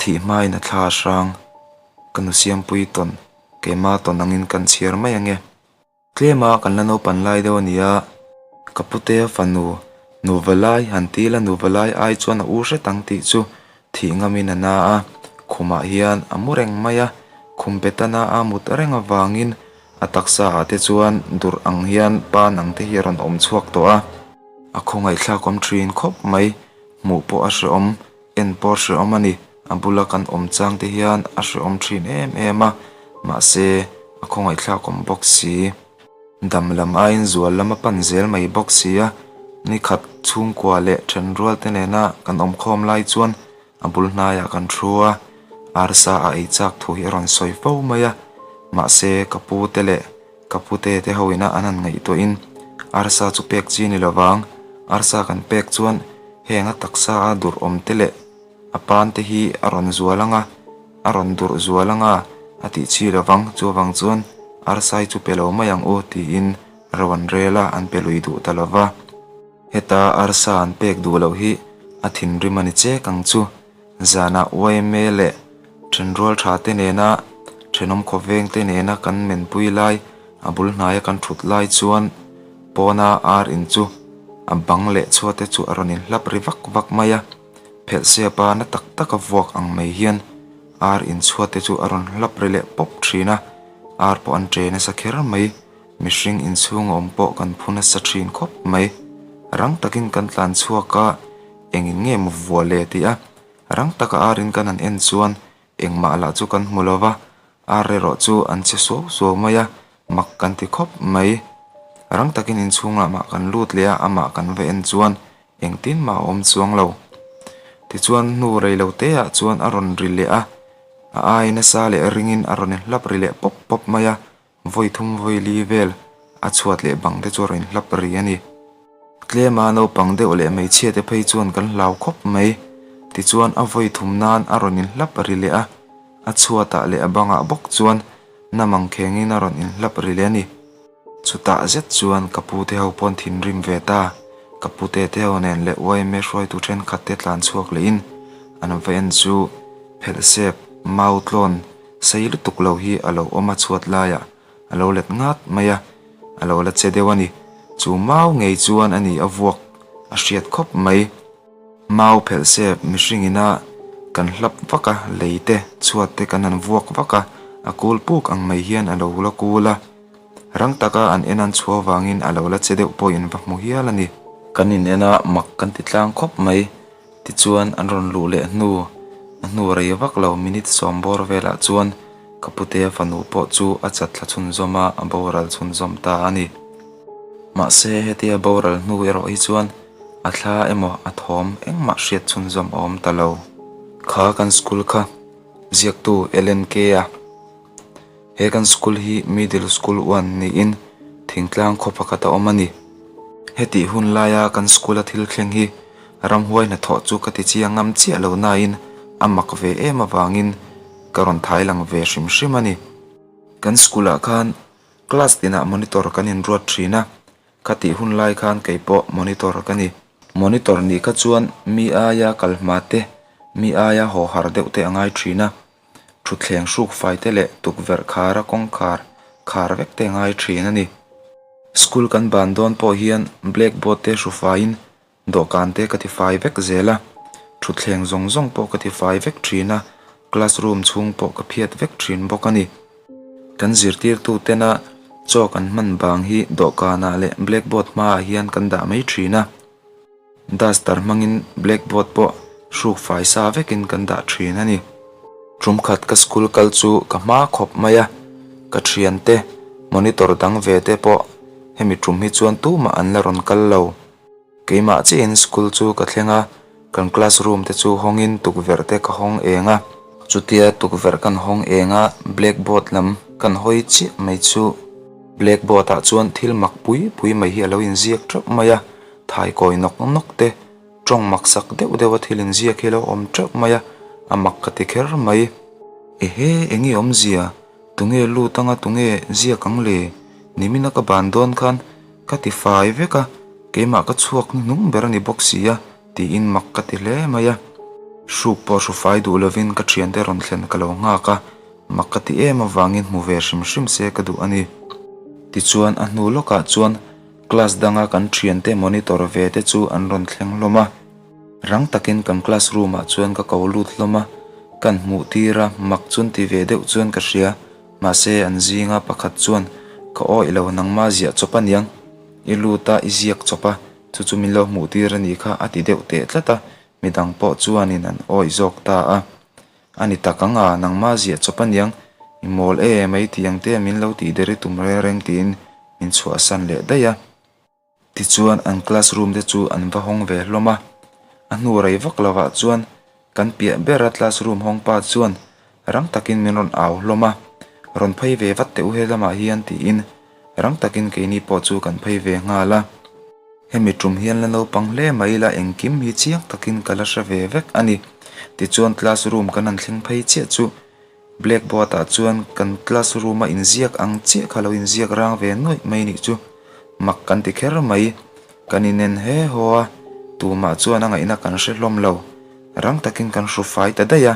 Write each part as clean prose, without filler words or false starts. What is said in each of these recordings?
thih hmain a thla a hrang. Ka nu Siampuii tawn, keima tawn angin kan chhiar mai ange. Tlema kan la naupan lai deuh a ni a, ka putea fanu nuva lai han ti ila nuva lai ai chuan a u hret ang tih chu thih ngamin a na a, khumah hian a mu reng mai a, khum petana a mut reng avangin a taksa ah te chuan durh ang hian pan ang te hi a rawn awm chhuak tawh a. A khawngaihthlak awm thin khawp mai, hmuh pawh a hrehawm, en pawh a hrehawm a ni. A bula kan awm chang te hian a hrehawm thin em em a, mahse a khawngaihthlak awm bawk si. Dam lam aiin zual lam a pan zel mai bawk si a, nikhat chhungkua leh thenrual te nena kan awm khawm lai chuan a bul hnaiah kan thu a, arsa a ei chak thu hi a rawn sawi fo mai a, mahse ka pu te leh ka pute te ho ina an han ngaihtuahin arsa chu pek chi ni lovang, arsa kan pek chuan heng a taksa a durh awm te leh a pan te hi a rawn zual ang a, a rawn durh zual ang a, a tih chi lovang, chuvang chuan arsa hi chu pe lo mai ang u tiin ro an rel a, an pe lui duh ta lova. Heta arsa an pek duh loh hi a thinrim a ni chek ang chu. Zanah yma leh thenrual tha te nena thenawm khawveng te nena kan menpui lai a bul hnaia kan thut lai chuan pawna ar in chu a bang leh chhuat te chu a rawn inhlap ri vak vak mai a. Phelhsiapa na tak taka vuak ang mai hian ar in chhuat te chu a rawn hlap ri leh pawp thin a, ar pawh an che nasa kher mai. Mihring inchhung a awm pawh kan phu nasa thin khawp mai. Rang takin kan tlan chhuak a, engin nge maw vuah le tih a, rang taka arin kan han en chuan engmah lah chu kan hmu lo va, ar erawh chu an che suau suau mai a, mak kan ti khawp mai. Rang takin inchhungah mah kan lut leh a, amah kan va en chuan engtin mah a awm chuang lo. Tichuan hnu rei lo te ah chuan a rawn ri leh a, a ai nasa leh ringin a rawn inhlap ri leh pawp pawp mai a, Vawi thum vawi li vel a chhuat leh bang te chu a rawn hlap ri a ni. Tlema naupang deuh leh hmeichhia te phei chuan kan hlau khawp mai. Tichuan a vawi thum nan a rawn inhlap ri leh a, a chhuatah leh a bangah bawk chuan na mangkhengin a rawn inhlap ri leh a ni. Chutah zet chuan ka pu te ho pawn thinrim ve ta, ka pu te te ho nen leh yma hruaitu thenkhat te tlan chhuak lehin an va en chu phelhsep mau tlawn Sei lutuk lo hi a lo awm a chhuat laiah a lo let ngat mai a, a lo la che deuh a ni. Chu mau ngei chuan a ni a vuak a hriat khawp mai. Mau phelh sep mihring ina kan hlap vak a, lei te, chhuat te kan han vuak vak a, a kul puk ang mai hian a lo la kul a. Rang taka an en an chhuah avangin a lo la che deuh pawhin va hmu hial a ni. Kan in en a mak kan ti tlang khawp mai. Tichuan an rawn luh leh hnu, a hnu rei vak lo minute sawm bawr velah chuan ka putea fanu pawh chu a chat thla chhunzawm a, a boral chhunzawm ta a ni. Mahse hetia boral hnu erawh hi chuan a thla emaw a thawm engmah hriat chhunzawm a awm ta lo. Kha kan school kha ziaktu LNK a. He kan school hi Middle School one niin thingtlang khaw pakhat a awm a ni. Hetih hun laia kan school a thil thleng hi ramhuai hnathawh chu ka ti chiang ngam chiah lo nain a mak ve em avangin ka rawn thai lang ve hrim hrim a ni. Kan school ah khan class tinah monitor kan inruat thin a, khatih hun lai khan kei pawh monitor ka ni. Monitor nih kha chuan mi aia kal hma te, mi aia haw har deuh te a ngai thin a. Thutthleng hruk fai te leh tukverh khara kawngkhar khar vek te ngai thin a ni. School kan ban dawn pawh hian blackboard te hru faiin dawhkan te ka ti fai vek zel a, thutthleng zawng zawng pawh ka ti fai vek thin a, classroom chhung pawh ka phiat vek thin bawk a ni. Kan zirtirtu tena chaw kan hman bang hi dawhkanah leh blackboard hmaah hian kan dah mai thin a. Duster hmangin blackboard pawh hruk fai sa vekin kan dah thin a ni. Tum khat ka school kal chu ka hma khawp mai a, ka thiante monitor dang ve te pawh hemi tum hi chuan tumah an la rawn kal lo. Keimah chiahin school chu ka thleng a, kan classroom te chu hawngin tukverh te ka hawng eng a. Chutia tukverh kan hawng eng a, blackboard lam kan hawi chiah mai chu blackboard ah chuan thil mak pui pui mai hi a lo inziak teuh mai a. Thaikawi nawk nawk te, tawng maksak deuh deuh a thil inziak hi a lo awm teuh mai a, a mak ka ti kher mai. Ehe, enge awmzia? Tunge lut anga tunge ziak ang le? Nimina ka ban dawn khan ka ti fai vek a, keimah ka chhuak hnuhnung ber a ni bawk si a, tiin mak ka ti hle mai a. Hruk pawh hru fai duh lovin ka thiante rawn thlen ka lo nghak a, mak ka ti em avangin hmu ve hrim hrim se ka duh a ni. Tichuan a hnu lawkah chuan class danga kan thiante monitor ve te chu an rawn thleng hlawm a. Rang takin kan class room ah chuan ka ko lut hlawm a, kan hmuh tir a, mak chuan ti ve deuh chuan ka hria. Mahse an zinga pakhat chuan ka awih lo nangma ziah chawp aniang, i lut a i ziak chawp a, chu chu min lo hmuh tir a nih kha a ti deuh teh tlat a. Midang pawh chuanin an awih zawk ta a, A ni tak ang a, nangmah ziah chawp aniang, i mawl e mai tih ang te min lo tih der i tum reng reng tiin min chhuahsan leh daih a. Tichuan an class room te chu an va hawng ve hlawm a, a hnu rei vak lovah chuan kan piah bera class room hawng pa chuan rang takin min rawn au hlawm a, Rawn phei ve vat teh u he lamah hian tiin rang takin keini pawh chu kan phei ve nghal a. Hemi tum hian la naupang hle mai ila engkim hi chiang takin ka la hre ve vek a ni. Tichuan class room kan han thleng phei chiah chu blackboard ah chuan kan class room a inziak ang chiah kha lo inziak rang ve nuaih mai nih chu mak kan ti kher mai. Kan inen he haw a, tumah chuan a ngaihna kan hre hlawm lo. Rang takin kan hru fai ta daih a,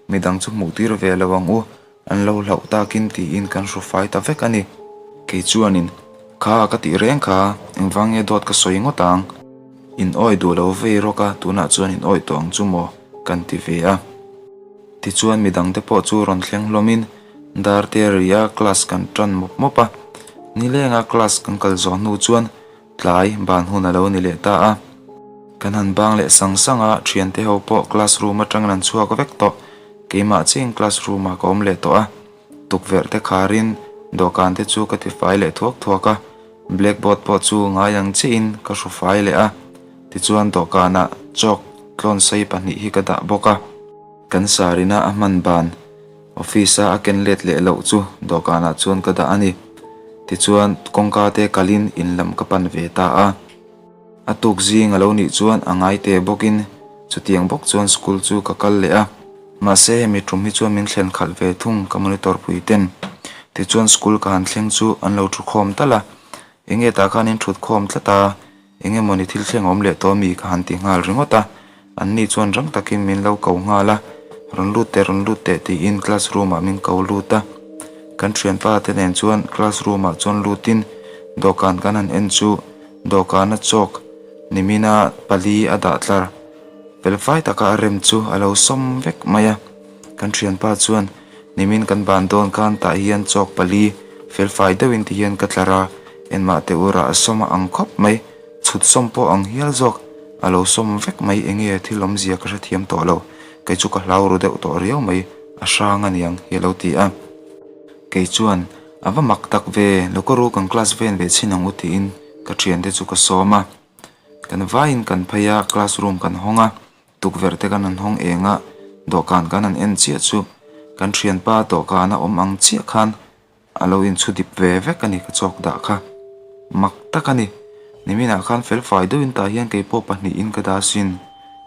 midang chu hmuh tir ve lo ang u. An lo hlauh takin tiin kan hru fai ta vek a ni. Kei chuanin, Kha ka tih reng kha, engvang nge dawt ka sawi ngawt ang? In awi duh lo vei rawk a, tunah chuan in awi tawh ang chu maw? kan ti ve a. Tichuan midangte pawh chu rawn thleng hlawmin dar te ria class kan tan mawp mawp a. Nilenga class kan kal zawh hnu chuan tlai ban hun a lo ni leh ta a. Kan han bang leh sang sang a, thiante ho pawh class room atangin an chhuak vek tawh. Keimah chiahin class room ah ka awm leh tawh a, tukverh te kharin dawhkan te chu ka ti fai leh thuak thuak a, blackboard pawh chu ngai ang chiahin ka hru fai leh a, tichuan dawhkanah chalk tlawn sei pahnih hi ka dah bawk a. Kan sarina a hman ban office a a ken let leh loh chu dawhkanah chuan ka dah a ni. Tichuan kawngka te kalin in lam ka pan ve ta a. A tuk zing a lo nih chuan a ngai teh bawkin chutiang bawk chuan school chu ka kal leh a, mahse hemi tum hi chuan min thlen khalh ve thung ka monitor pui ten. Tichuan school ka han thleng chu an lo thu khawm tal a, enge tah khan in thut khawm tlat a, enge mawni thil thleng awm leh tawh mi ka han ti nghal ringawt a, anni chuan rang takin min lo ko nghal a, rawn lut teh rawn lut teh tiin class room ah min ko lut a, kan thianpa te nen chuan class room ah chuan lutin dawhkan kan han en chu Dawhkana chalk nimina pali a dah tlar. Felfai taka a rem chu a lo sawm vek mai a. Kan thianpa chuan nimin kan ban dawn khan tah hian chalk pali felfai deuhin ti hian ka tlar a, enmah teh ura a sawm a ang khawp mai. Chhut sawm pawh ang hial zawk a lo sawm vek mai enge thil awmzia ka hrethiam tawh lo. Kei chu ka hlau ru deuh tawh riau mai, a hrang aniang hi a lo ti a. Kei chuan A va mak tak ve, Lokaru kan class ven ve chhin ang u tiin ka thiante chu ka sawm a. Kan vaiin kan phei a, class room kan hawng a, tukverh te kan han hawng eng a, dawhkan kan han en chiah chu kan thianpa dawhkan a awm ang chiah khan a lo inchhu dip ve vek a ni ka chawk dah kha. Mak tak a ni, niminah khan felfai deuhin tah hian keipawh pahnihin ka dah asin,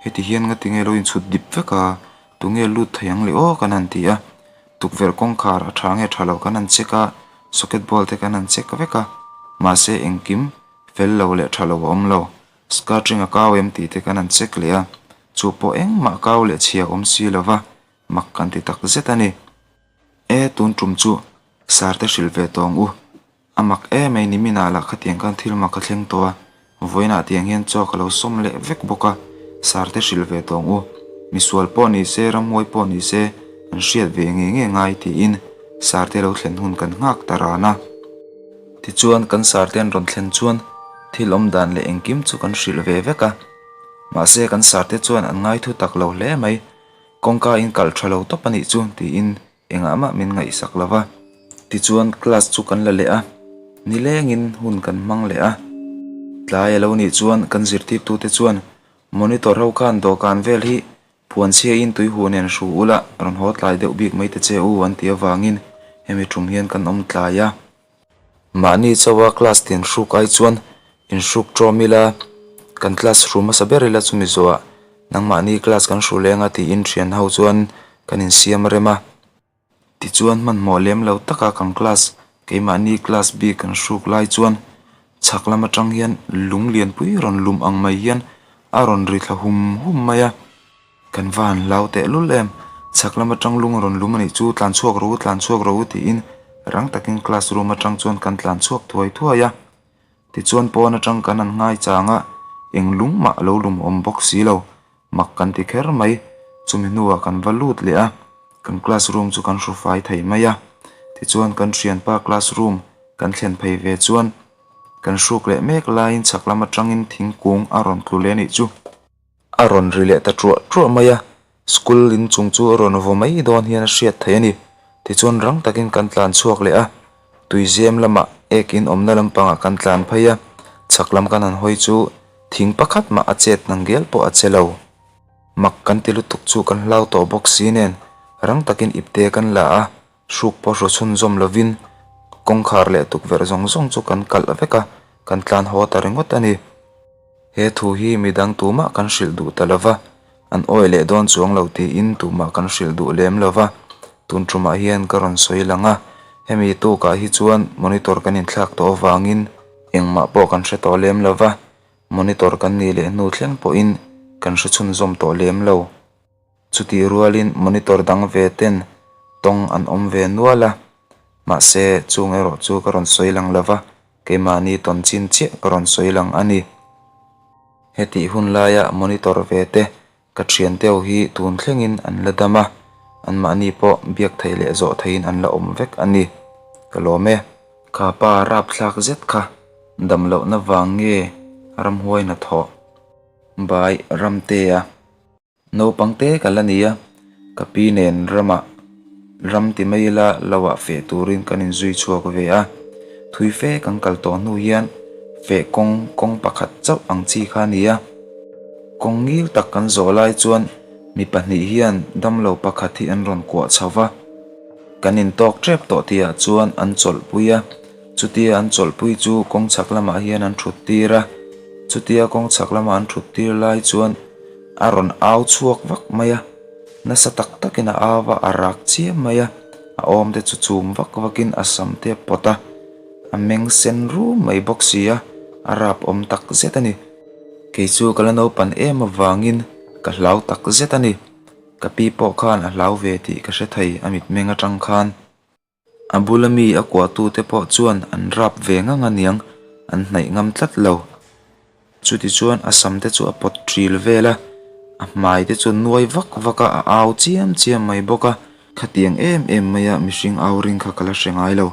heti hian ngatinge lo inchhut dip vek a, tunge lut thei ang le aw kan han ti a. Tukverh kawngkhar a tha nge tha lo kan han check a, socket ball te kan han check vek a, mahse engkim fel lo leh tha lo a awm lo. Skirting a kau em tih te kan han check leh a, chu pawh engmah kau leh chhia a awm si lo va, mak kan ti tak zet a ni. E tun tum chu sar te hrilh ve tawng u, A mak em mai niminah lah khatiang khan thil mak a thleng tawh a, vawiinah tiang hian chaw ka lo sawm leh vek bawk a, sar te hrilh ve tawng u. Misual pawh ni se, ramhuai pawh ni se, an hriat ve ngei ngei ngai tiin sar te lo thlen hun kan nghak ta ran a. Tichuan kan sar te an rawn thlen chuan thil awm dan leh engkim chu kan hrilh ve vek a, mahse kan sar te chuan an ngaithu tak lo hle mai, kawngka in kalh tha lo tawp a nih chu tiin Engah mah min ngaihsak lo va. Tichuan class chu kan la leh a, nilengin hun kan hmang leh a. Tlai a lo nih chuan kan zirtirtute chuan monitor ho khan dawhkan vel hi phuanchhiain tui huh nen hru ula rawn haw tlai deuh bik mai ta che u an tih avangin hemi tum hian kan awm tlai a. Mahni chauha class tin hruk ai chuan inhruk ṭawm ila, kan class hru hmasa ber ila chumi zawhah nangmahni class kan hru leng a tiin ṭhian ho chuan kan insiam rem a. Tichuan hmanhmawh lem lo taka kan class, keimahni class bik kan hruk lai chuan chhak lam aṭang hian lung lianpui rawn lum ang mai hian a rawn ri thla hum hum mai a. Kan va han hlau tehlul em? Chhak lam atang lung a rawn lum a nih chu, tlan chhuak rawh u, tlan chhuak rawh u tiin rang takin class room atang chuan kan tlan chhuak thuai thuai a. Tichuan pawn atang kan han ngai chang a, eng lung mah a lo lum awm bawk si lo, mak kan ti kher mai. Chumi hnuah kan va lut leh a, kan class room chu kan hru fai thei mai a. Tichuan kan thianpa class room kan thlen phei ve chuan kan hruk leh mek laiin chhak lam atangin thingkung a rawn tlu leh a nih chu. A rawn ri leh ta truah truah mai a, school in chung chu a rawn vaw mai dawn hian a hriat theih a ni. Tichuan rang takin kan tlan chhuak leh a, tuizem lamah ek in awmna lampangah kan tlan phei a, chhak lam kan han hawi chu thing pakhat mah a chet nang gel pawh a che lo. Mak kan ti lutuk chu kan hlau tawh bawk si nen rang takin ipte kan la a, hruk pawh hru chhunzawm lovin kawngkhar leh tukverh zawng zawng chu kan kalh vek a, kan tlan haw ta ringawt a ni. He thu hi midang tumah kan hrilh duh ta lova, an awi leh dawn chuang lo tiin tumah kan hrilh duh lem lova, tun tumah hian ka rawn sawi lang a, hemi tukah hi chuan monitor kan inthlak tawh avangin engmah pawh kan hre tawh lem lova, monitor kan nih leh hnu thleng pawhin kan hre chhunzawm tawh lem lo. Chutih rualin monitor dang ve ten tawng an awm ve nual a, mahse chung erawh chu ka rawn sawi lang lova, keimahni tawn chin chiah ka rawn sawi lang a ni. Hetih hun laia monitor ve te ka thian teu hi tun thlengin an la dam a, anmahni pawh biak theih leh zawh theihin an la awm vek a ni. Ka lawm e. Kha pa rapthlak zet kha damlohna vang nge ramhuai hnathawh bai Ramtea. Naupang te ka la ni a, ka pi nen ramah ram ti mai ila lo ah feh turin kan inzui chhuak ve a, thui fe kan kal tawh hnu hian feh kawng kawng pakhat chauh ang chi kha a ni a. Kawng ngil tak kan zawh lai chuan mi pahnih hian damlo pakhat hi an rawn kuah chho va, kan intawk tep tawh tihah chuan an chawlhpui a, chutia an chawlhpui chu kawng chhak lamah hian an thut tir a, chutia kawng chhak lama an thut tir lai chuan A rawn au chhuak vak mai a, nasa tak takin a au a, a rak chiam mai a, a awm te chu chum vak vakin a sam te a pawt a, a meng sen rum mai bawk si a, a rap awm tak zet a ni. Kei chu ka la naupan em avangin ka hlau tak zet a ni, ka pi pawh khan a hlau ve tih ka hre thei a mitmeng atang khan. A bula mi a kuahtute pawh chuan an rap ve ngang a niang, an hnaih ngam tlat lo. Chutichuan a sam te chu a pawt ṭil vel a, a hmai te chu nuai vak vak a, a au chiam chiam mai bawk a. Khatiang em em maia mihring au ring kha ka la hre ngai lo.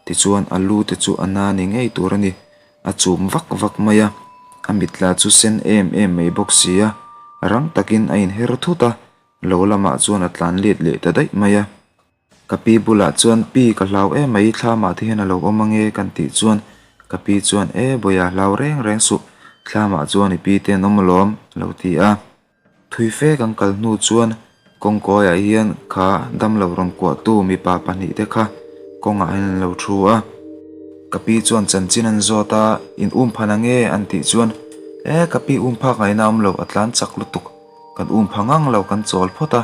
Tichuan a lu te chu a na ni ngei tur a ni, a chum vak vak mai a, a mitla chu sen em em mai bawk si a, rang takin a inher thut a, lo lamah chuan a tlan let leh ta daih mai a. Ka pi bulah chuan pi ka hlau em mai thlamah te hian a lo awm ange kan tih chuan ka pi chuan e bawia hlau reng reng suh thlamah chuan i pi te an awm alawm a lo ti a. Thui fe kan kal hnu chuan kawngkawiah hian kha damlo rawn kuahtu mipa pahnihte kha kawngah hian an lo thu a. Ka pi chuan chanchin an zawt a in um phan ange an tih chuan e ka pi um phak ngaihna awm lo a tlan chak lutuk. Kan um pha ngang lo kan chawl phawt a,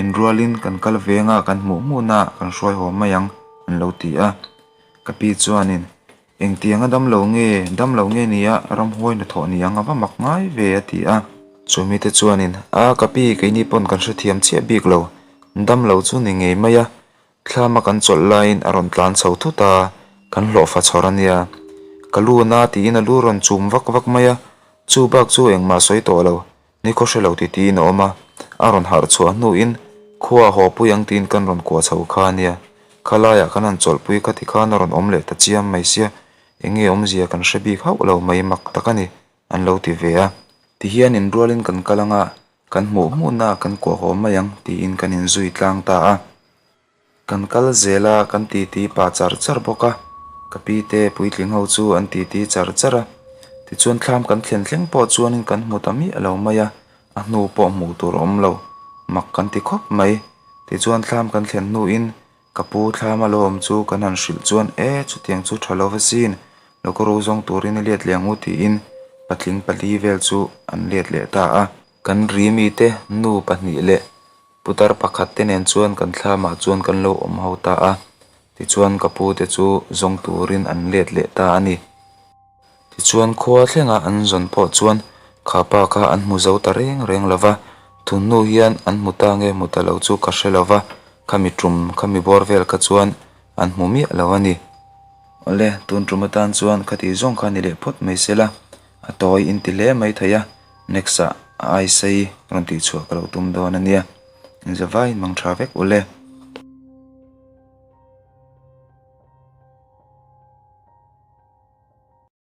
inrualin kan kal venga kan hmuh hmuhna ah kan hruai haw mai ang an lo ti a. Ka pi chuanin, Engtianga damlo nge, damlo nge nia ramhuai hnathawh ni ang a va mak ngai ve a ti a. Chumi te chuanin, A ka pi keini pawn kan hrethiam chiah bik lo, damlo chu ni ngei mai a, Thlama kan chawlh laiin a rawn tlan chho thut a, kan hlawhfa chhawr a nia. Ka lu na tiin a lu rawn chum vak vak mai a, chu bak chu engmah sawi tawh lo, nikhaw hre lo titiin a awm a, a rawn harh chhuah hnuin khua haw pui ang tiin kan rawn kuah chho kha a nia. Khalaiah kan han chawlhpui kha tikhan a rawn awm leh ta chiam mai sia, eng nge awmzia kan hre bik hauh lo mai mak tak a ni, an lo ti ve a. Tihian inrualin kan kal anga Kan hmuh hmuhna kan kuah haw mai ang tiin kan inzui tlang ta a. Kan kal zel a, kan titi pah char char bawk a. Ka pi te puitling ho chu an titi char char a. Tichuan thlam kan thlen thleng pawh chuanin kan hmu ta miah lo mai a, a hnu pawh hmuh tur a awm lo. Mak kan ti khawp mai. Tichuan thlam kan thlen hnuin Ka pu thlam a lo awm chu kan han hrilh chuan e chutiang chu tha lo va sin, lo ka ro zawng turin i let leh ang u tiin patling pali vel chu an let leh ta a. Kan ri mite nu pahnih leh putar pakhat te nen chuan kan thlamah chuan kan lo awm ho ta a, tichuan ka pu te chu zawng turin an let leh ta a ni. Tichuan khua thlenga an zawn pawh chuan kha pa kha an hmu zo ta reng reng lo va. Tun hnu hian an hmu ta nge hmu ta lo chu ka hre lo va, khami tum khami bawr vel kha chuan an hmu miah lo a ni. Awle, tun tum atan chuan khati zawng kha ni leh phawt mai sela, a tawi in ti hle mai thei a, next ah a aisei rawn tihchhuah ka lo tum dawn a nia. Inzavaiin mang tha vek ule.